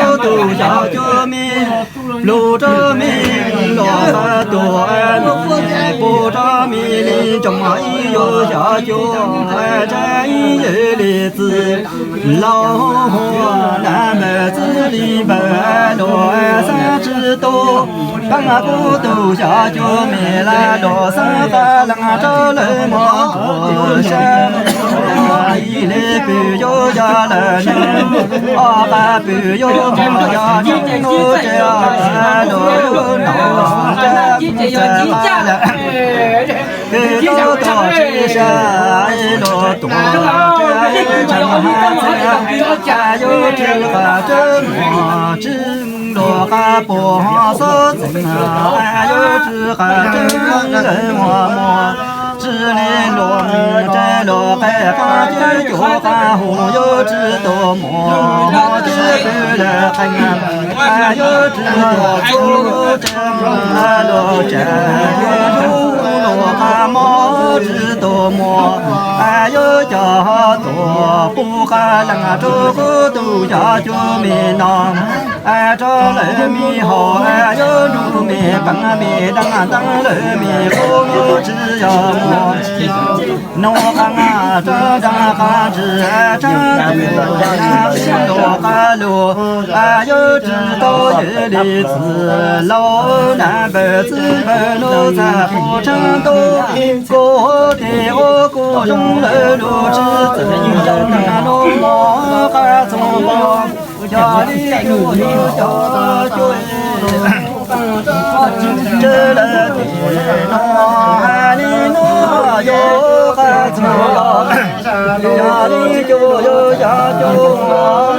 Kuv tus xyov cuab me, lug rov me los qab tuag, pub rov me li tsoom ib yug xyov cuab, tsa ib yam li txiv laus huab na npawg txiv li npawg luag xav tsi tau. Pab kuv tus xyov cuab me la luag xav qab leej rau lawv mog tuag sab. Ib li pw yuav yog lawm nws, ob qab pw yuav mus yog nws, lub tsev luag yuav noj tsa mus tsa qab lawm. Pw tau tuag tsis sab, luag tuag tsa tshee hab txheeb, yuav tsi qab tsa muag tsi luag qab puag xob txheeb, yuav tsi qab tsa lawv muag muag tsi li luag mus tsa luag qab qab ces cuab qab hu yuav tsi tau muag muag ces pw lawm qees, yuav tsi tau txhub tsa luag tsa zug luag qab mob tsi tau muag, yuav coj tuag pub qab leej rau kuv tus xyov cuab me no. Rau lawv me haus yuav nrug me peev me dab ntawv lawv me qub tsi yog muag. Nuj qab rov dab qab ntsis tsa tus luag qab luag, yuav tsi tau yam li txiv laus na npawg txiv npawg luag txhaj qhuas tshee tau. Kuv tes ua kuv zoo lawm lub tsi txawm tag lub mos qab txoog npo. Xyov li cuab yuav xyov cuab, tsa lawm tim no hais li no yuav qab txoog npo. Xyov li cuab yuav xyov cuab,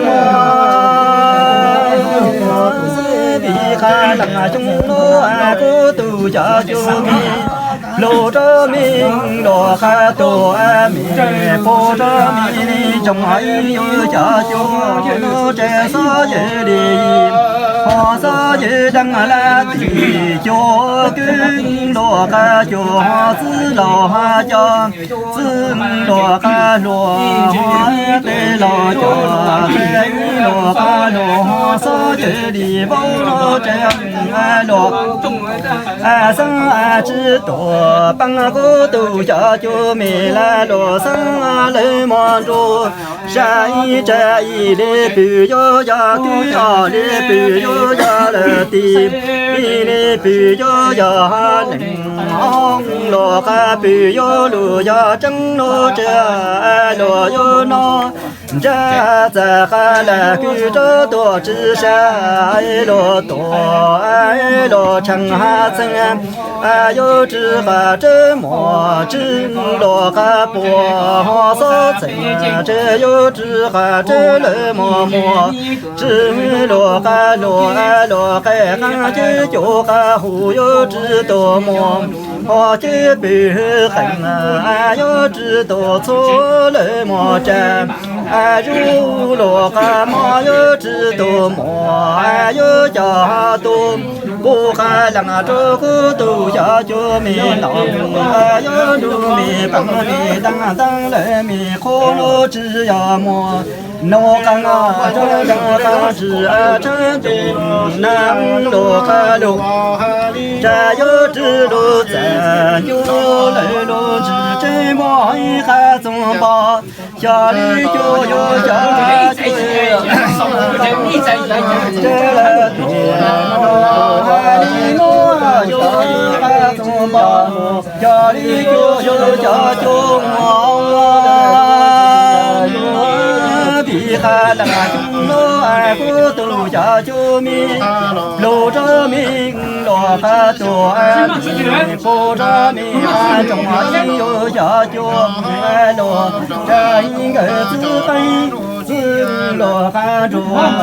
vim qab leej xyoo no kuv tus xyov cuab me lug rov me los qab tuag me, pub rov me li tsoom ib yug xyov cuab, lub tsev xob yawg li, ho xob yawg deev lawm tim cuab kwv luag qab cuab ho txiv laus ho cov, txiv luag qab luag ho tej laus cov, tej luag qab luag ho xob yawg li vauv lub tsev luag xeeb tsi tuag pab kuv tus xyov cuab me la luag xeeb lawv mos nrug sab ib tsa ib li pw yuav yog kwv, ob li pw yuav yog lawm tim, ib li pw yuav yog nees, ob luag qab pw yuav lug yog tseeb lub tsev luag yuav noj. Ntsab txag qab lawm kwv rov tuag tsis sab, luag tuag luag tshee hab txheeb, yuav tsi qab tsa muag tsi luag qab puag ho xob txheeb, tsi yuav tsi qab tsa lawv mos muag tsi luag qab luag, luag qab qab ces cuab qab hu yuav tsi tau muag, ho ces pw qees yuav tsi tau txhub lawv mos tsa, zuj luag qab mob yuav tsi tau muag, yuav coj tuag pub qab leej rau kuv tus xyov cuab me no, yuav nrug me peev me dab ntawv lawv me qub lub tsi yog muag. Nuj qab rov dab qab ntsis tsa tus nam luag qab luag, tsa yuav tsi lug txawm ncu lawv lub tsi tsev mos ib qab txoog npo. Xyov li cuab yuav xyov cuab, tsa lawm tim no hais li no yuav qab txoog npo. Xyov li cuab yuav xyov cuab, vim qab leej xyoo no kuv tus xyov cuab me lug rov me luag qab tuag, pub rov me qab tsoom ib yug xyov cuab luag, tsa nkawd txiv qeej txiv luag qab nruag,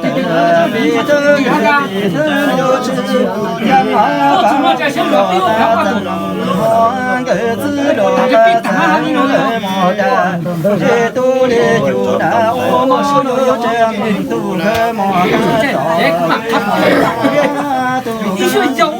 teb li teb li teb yuav tsi, yog qab luag qab txeeb, nkawd txiv luag qab txeeb lawv mos dag, tsis tu li cus na ua mos lub tsev tug lawv mos dag txom,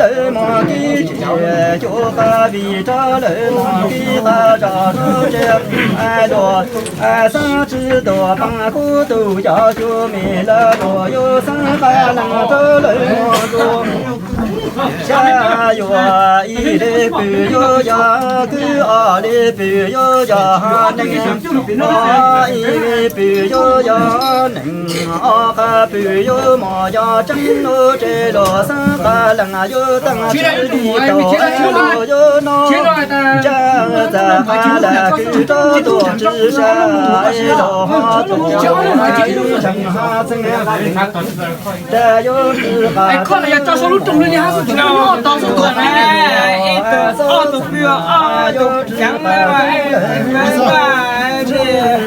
lawv mus kib tsis cuag qab vim rau lawv mus kib qab zos nuj tsev. Luag xav tsis tuag pab kub tus cov cuab me lawm luag yuav xav qab leej rau lawv mus tua. Xya yuav ib li pw yuav yog kwv, ob li pw yuav yog neeg, ob ib li pw yuav yog neeg, ob qab pw yuav mus yog tseeb nuj tsev luag xav qab leej yuav tag tsis li tau luag yuav noj ntsa txaj qab lam kwv rau tuag tsis sab es luag ho tus tseem ho txeeb. Tab yuav tsis qab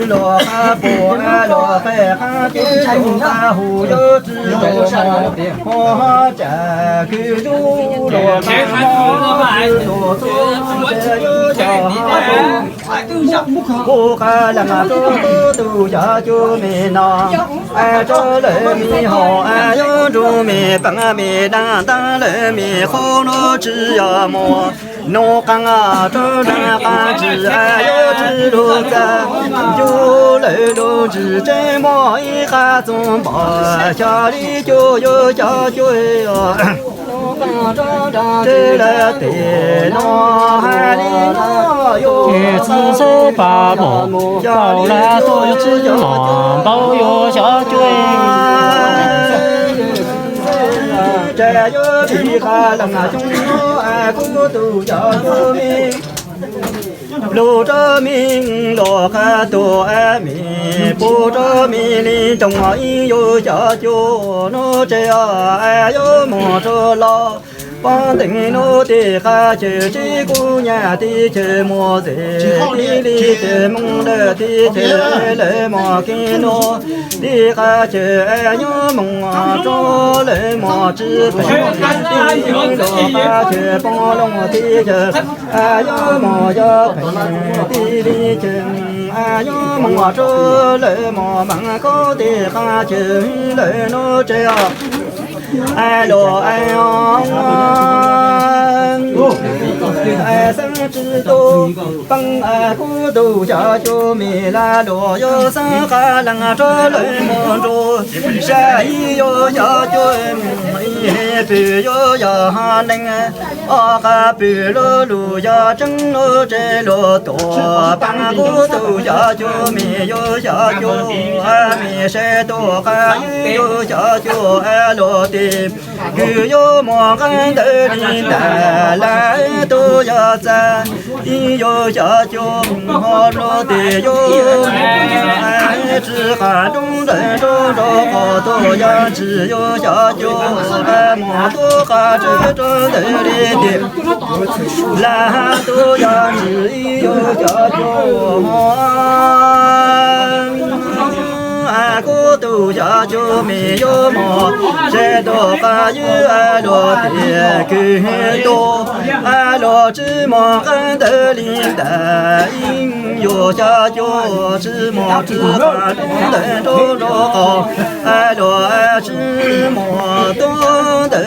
luag qab pum luag qab ces qab ces qab hu yuav tsis tau ho tsam kwv yug luag qab mo tsis tau txuj ces yuav yog ho tus kuv qab leej rau tus cov cuab me no. Rau lawv me haus yuav nrug me peem me dab ntag lawm me qhov nuav tsis yog muaj nub qab rau dab qab tsis yuav tsis lug txaj yug lawm lug tsis tseeb muaj ib qab txooj npog xyov li cuag yuav cov cuab tseeb lawm tes no hais li no yuav txwv xwb pab mus coj lawm tuaj yuav txwv mom npau yuav xyov cuab tsa yuav tsis qab leej xyoo no kuv tus cov cuab me lug rau me luag qab tuag me pub rau me li ntoos ib yuav cov cuab nuj tsev yuav mus rau los pab teev nuav tib qab chaw tsis kuj nyaj tib chaw muaj txim tib li chaw moog lawm tib chaw lawv mos kev nuav tib qab chaw yuav moog rau lawv mos tsis peem tib luag qab chaw poob loo tib chaw yuav mos yog peem tib li chaw yuav moog rau lawv mos maam khaub tib qab chaw lawv nuj tsev os. Los xeeb tsis tu, peb kuv tus xyov xyu me lam luam yuav xeeb qab lees rov lawm mus nrug, sab ib yuav xyov xyu, ib pwm yuav yog neeg, ob qab pwm lub lus yog tseeb lub tsev lus tuam, peb kuv tus xyov xyu me yuav xyov xyu, me sab tus qab yuav xyov xyu lus tim, kws yuav mus nqeeb ntawd li ntawd lawm tus yog txawj ib yuav xyov xyu, ho lub tim yuav tsis qab nroo ntawm nroo rau qhov tus yog tsis yuav xyov xyu, mus tus qab tsis rau ntawd li tim, lawm tus yog tsis ib yuav xyov xyu, ho kuv tus xyov xyu me yuav mus, sab tus qab yuav luag tim kws tus luag tsis mus nqeeb ntawd li ntawd ib yuav xyov xyu, tsis mus tsis qab nroo ntawm nroo rau qhov luag tsis mus tuaj ntawd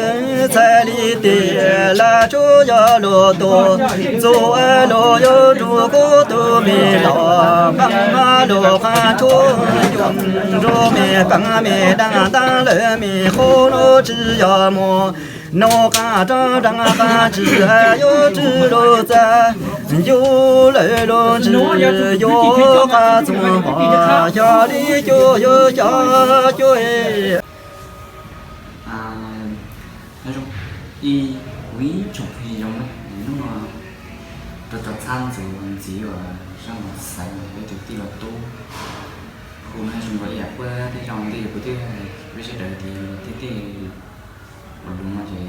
txhais li tim, lawm tsuas yog luag tus txuj luag yuav rub kuv tus me los nqeeb luag qab tshuaj yuav nrug me peem me daj ntab lawm me qhov nuav tsis yog mus, nuav qab rov rov qab tsis yuav tsis lug txaj, yug lawm lug tsis yuav qab txoov pom xyov li cuab yuav xyov cuab. Nyob zoo ib tsoom phooj ywg zoo na, hnub no rau rau txhab ntxuv ntxiv uas sab nkaus xaiv peb tus tij laug Tub, hu no zoo nkaus ib yam puab tej zaum ntej kuv twb hais peb sawv daws tias luag tej tej ua lus no ces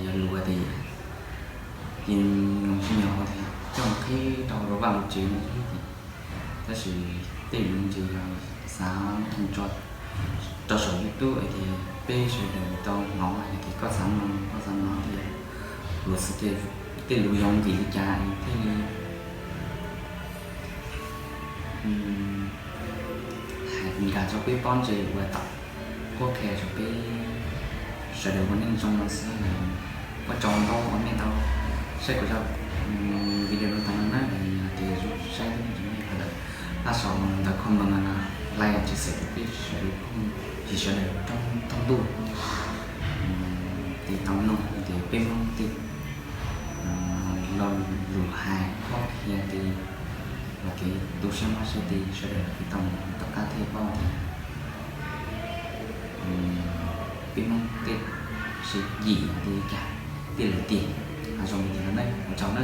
yog lus tias ces nws tsis nyog tias coj mus qhib rau hauv lub vaj lub tsev no xwb, tab sis tej lus ces yog xav muab tso rau saum YouTube es tias peb sawv daws tau hnov hais tias koj xav mloog koj xav hnov tias luag xwb tias tej lus yog vim li cas es thiaj li hais nkag rau peb pob ntseg ua tom qhuab qhia rau peb sawv daws ua neej zoo no xwb. Ua tsaug ntau uas nej tau saib kuv zaj video no tas no na, yog tias zoo saib nej tsoom phooj ywg sawv daws pab sau ntawv comment no, like, share rau peb sawv daws, phooj ywg sawv daws thoob ntuj tau noog tias peb Hmoob tej lo lus hais qhuab qhia tias los kev tu siab mob siab tias sawv daws tau mus tom qab thiaj paub tias peb Hmoob tej sib yim li cas thiaj li tiag. Hav zoov li cas no na, ua tsaug na.